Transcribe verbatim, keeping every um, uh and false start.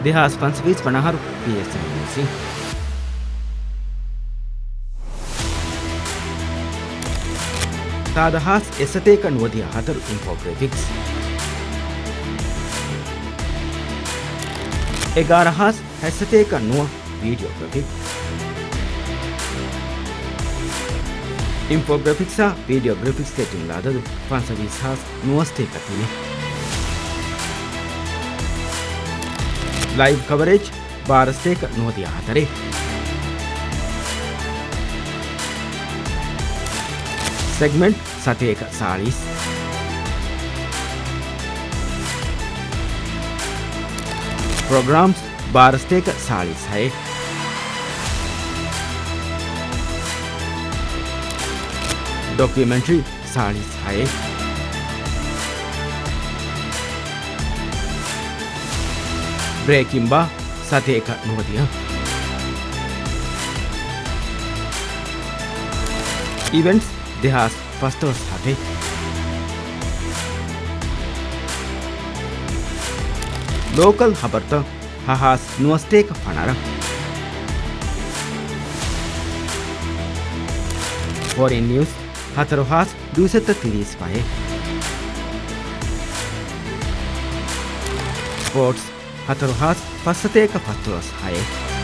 ދެހާސް ފަންސަވީސް ވަނަ އަހަރު ޕީއެސްއެމް ނިއުސް. ސާދަ ހާސް އެއްސަތޭކަ ނުވަދިހަ ހަތަރު އިންފޯގްރެފިކްސް. އެގާރަ ހާސް ހަތްސަތޭކަ ނުވަ ވީޑިއޯގްރެފިކް. އިންފޯގްރެފިކްސްއާ ވީޑިއޯގްރެފިކްސްގެ ޖުމްލަ އަދަދު ފަންސަވީސް ހާސް ނުވަސަތޭކަ ތިނެއް. ލައިވް ކަވަރޭޖް ބާރަސަތޭކަ ނުވަދިހަ ހަތަރެއް. ސެގްމެންޓް ސަތޭކަ ސާޅީސް. ޕްރޮގްރާމްސް ބާރަސަތޭކަ ސާޅީސް ހައެއް. ޑޮކިއުމެންޓްރީ ސާޅީސް ހައެއް. ބްރޭކިން ބާ ސަތޭކަ ނުވަދިހަ. އިވެންޓްސް ދެހާސް ފަސްދޮޅަސް ހަތެއް. ލޯކަލް ހަބަރުތައް ހަ ހާސް ނުވަސަތޭކަ ފަނަރަ. ފޮރިން ނިއުސް ހަތަރު ހާސް ދުއިސައްތަ ތިރީސް ފަހެއް. ސްޕޯޓްސް ހަތަރު ހާސް ފަސްސަތޭކަ ފަސްދޮޅަސް ހައެއް.